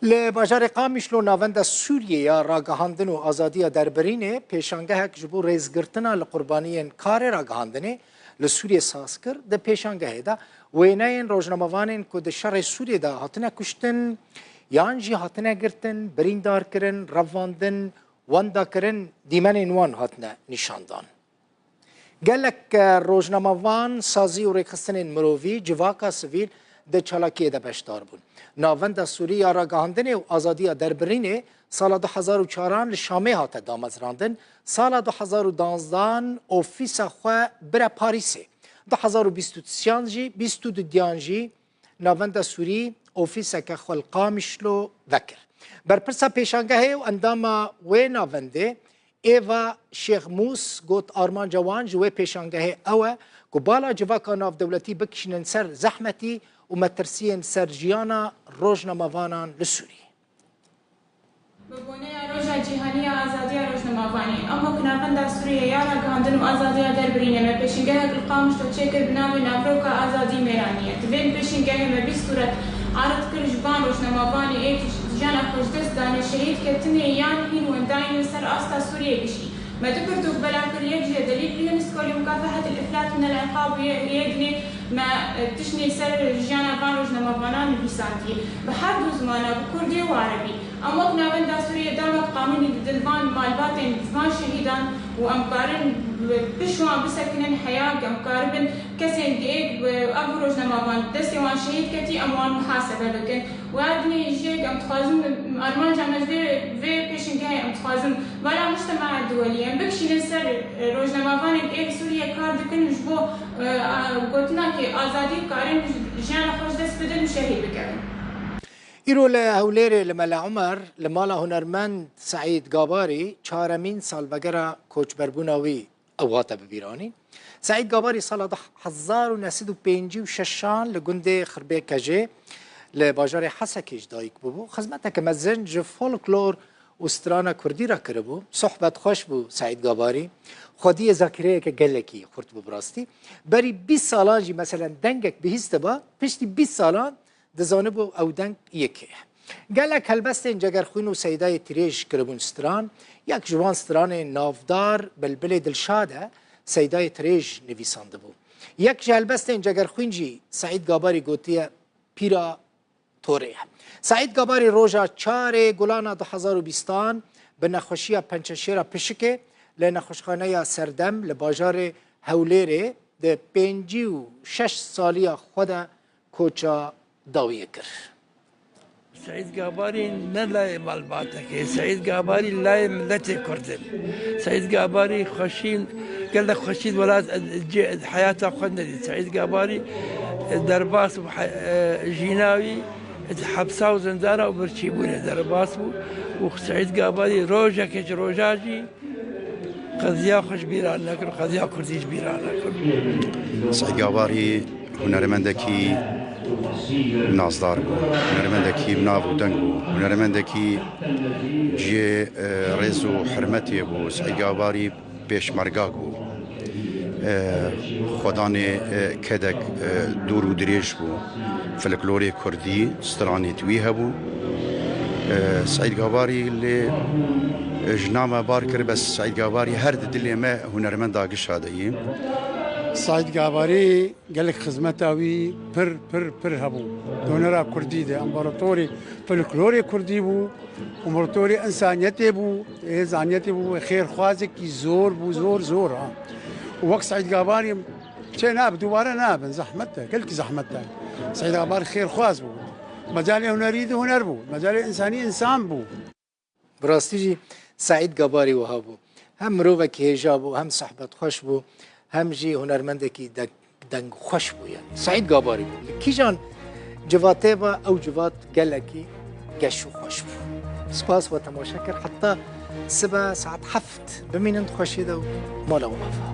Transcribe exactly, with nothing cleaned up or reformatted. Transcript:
Li bajarê Qamişlo navenda Sûriyê ya ragihandin û azadiya derbirînê pêşangehek ji bo rêzgirtina li qurbaniyên karê ragihandinê li Sûriyê saz kir. Di pêşangehê de wêneyên rojnamevanên ku di şerê Sûriyê de hatine kuştin yan jî hatine girtin, birîndar kirin, revandin, wenda kirin, dîmenên wan hatine nîşandan. Gelek, e, rojnamevan, sazî û rêkxistinên mirovî, civaka sivîl di çalakiyê de beşdar bûn. Navenda Sûrî ya Ragihandinê û Azadiya Derbirînê sala du hezar û çaran li Şamê hate damezrandin, sala du hezar û danzdan ofîsa xwe bire Parîsê. Du hezar û bîst û duyan jî, bîst û duyan jî Navenda Sûrî ofîseke xwe li Qamişlo vekir. Berpirsa pêşangehê û endama wê navendê Eva Şêxmûs got armanca wan ji wê pêşangehê ew e ku bala civaka navdewletî bikişînin ser zehmetî û metirsiyên ser jiyana rojnamevanan li Sûriyê. Bi boneya Roja Cîhanî ya Azadiya Rojnamevanî, emo ku Navenda Sûriyê ya Ragihandin û Azadiya Derbirînê me pêşîngehek li Qamişlo çêkir bi navê Navroka Azadî Mêranî ye. Di vê pêşîngehê me bîst sûret erd kir ji van rojnamevanê ê ku jiyana xwe ji dest dane, şehîd ketinê yan hîn wendayî ne ser asta Sûriyê gişî. Me du pirtûk belav kir, yek jê delîl bihênist kolî Mukafahet el-Îflat min el-Iqab û yê, yê dinê me, e, tiştê ser jiyana van rojnamevanan nivîsandiye. Bi her du zimana, bi kurdî û erebî. Em wek Navenda Sûriyê damek qanûnî didin van malbatên van şehîdan û em karin bi, pişt wan bisekinin heya ku em karibin kesên êk, e, ev rojnamevan destê wan şehîd ketî, em wan muhasebe bikin. Û ya dinê jî em dixwazin, armanca me ji vê, vê pêşîngehê em dixwazin vala mujtema duwelî em bikişînin ser, e, rojnamevanên ê li Sûriyê kar dikin ji bo, e, a, gotina ku azadî karin jiyana xwe ji dest bidin û şehîd bikevin. Îro li Hewlêrê li Mele Omer, li mala hunermend Seîd Gabarî, çaremîn salvegera koçberbûna wî ew hate bibîranîn. Seîd Gabarî sala du hezar û neh sed û pêncî û şeşan li gundê Xirbê Kejê li bajarê Hesekê ji dayik bûbû. Xizmeteke mezin ji folklor û strana kurdî re kiribû. Sohbet xweş bû Seîd Gabarî. Xwediyê zakireyeke gelekî xurt bû bi rastî. Berî bîst salan jî meselen dengek bihîstiba, piştî bîst salan dizanibû ew deng yekê ye. Gelek helbestên Cegerxwîn û Seydayê Tirêj kiribûn stran. Yek ji wan stranên navdar Bilbilê Dilşad e, Seydayê Tirêj nivîsandibû. Yek ji helbestên Cegerxwîn jî Seîd Gabarî gotiye Pîra Torê ye. Seîd Gabarî roja çarê Gulana du hezar û bîstan bi nexweşiya pençeşêra pişikê li nexweşxaneya Serdem li bajarê Hewlêrê di pêncî û şeş saliya xwe de koça dawiyê kir. Seîd Gabarî ne layê malbatekê, Seîd Gabarî layê miletê Kurd in. Seîd Gabarî xweşî, gelek xweşî welat, cê, heyata xwe nedît. Seîd Gabarî derbas bû, he-, e, jîna wî hepsa û zindana û birçîbûnê derbas bû û Seîd Gabarî rojekê ji roja jî qeziya xwe ji bîra nekir, qeziya Kurdî ji bîra nekir. Seîd Gabarî hunermendekî nazdar bû, hunermendekî bi nav û deng bû, hunermendekî cihê, e, rêz û hurmetê bû. Seîd Gabarî pêşmergak bû. E, xwedanê, e, kedek, e, dûr û dirêj bû. Folklorê kurdî, stranê di wî hebûn. E, Seîd Gabarî lê, e, ji name bar kir, bes Seîd Gabarî her di dilê me hunermenda gişa de ye. Seîd Gabarî gelek xizmeta wî pir, pir, pir hebû. Di hunera kurdî de, împaratorê folklorê kurdî bû, împaratorê însaniyetê bû, ê zaniyetê bû, xêrxwazekî zor bû, zor, zor ha. Û wek Seîd Gabarî çê nabe, dubare nabin, zehmet e, gelkî zehmet e. Seîd Gabarî xêrxwaz bû. Mecalê hunerî de huner bû, mecalê însanî însan bû. Bi rastî jî Seîd Gabarî wiha bû. Hem mirovekî hêja bû, hem sohbetxweş bû, hem jî hunermendekî de-, dengxweş bû yani. Seîd Gabarî bû. Li kîjan civatê be, ew civat gelekî geş û xweş bû. Spas we temaşe kir. Heta sibe saet heft bimînin di xweşiyê de û mala we ava.